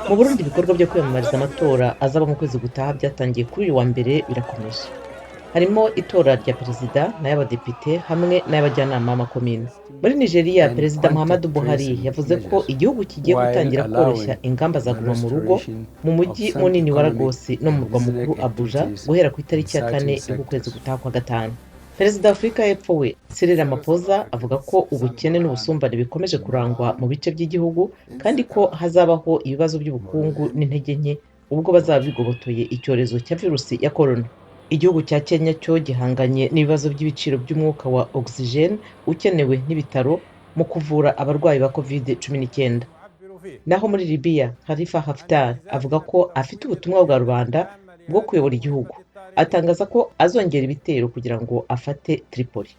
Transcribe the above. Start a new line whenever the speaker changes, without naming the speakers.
Mu Burundi, ibikorwa byo kwiyamamariza amatora azaba mu kwezi gutaha byatangiye kuri uyu wa mbere birakomeje. Harimo itora rya perezida n'ay'abadepite hamwe n'ay'abajyanama b'amakomine. Muri Nigeria,
And
Perezida Muhammadu
quantitative
Buhari
tracing
yavuze ko
measures
igihugu kigiye
while
gutangira koroshya
allowing
ingamba za
the
guma mu rugo
restoration
mu
of
mujyi
some
munini wa
economic
Lagos no mu
and
murwa mukuru
business
Abuja
activities
guhera ku
in
itariki ya
certain
4 y'ukwezi
sectors.
gutaha kwa gatanu. Perezida wa Afurika y'Epfo we, Cyril Ramaphosa, avuga ko ubukene n'ubusumbane bikomeje kurangwa mu bice by'igihugu, kandi ko hazabaho ibibazo by'ubukungu n'intege nke ubwo bazaba bigobotoye icyorezo cya virusi ya korona. Igihugu cya Kenya cyo gihanganye n'ibibazo by'ibiciro by'umwuka wa oxygen ukenewe n'ibitaro mu kuvura abarwayi ba COVID-19. Naho muri Libiya, Khalifa Haftar avuga ko afite ubutumwa bwa rubanda bwo kuyobora igihugu, atangaza ko azongera ibitero kugira ngo afate Tripoli.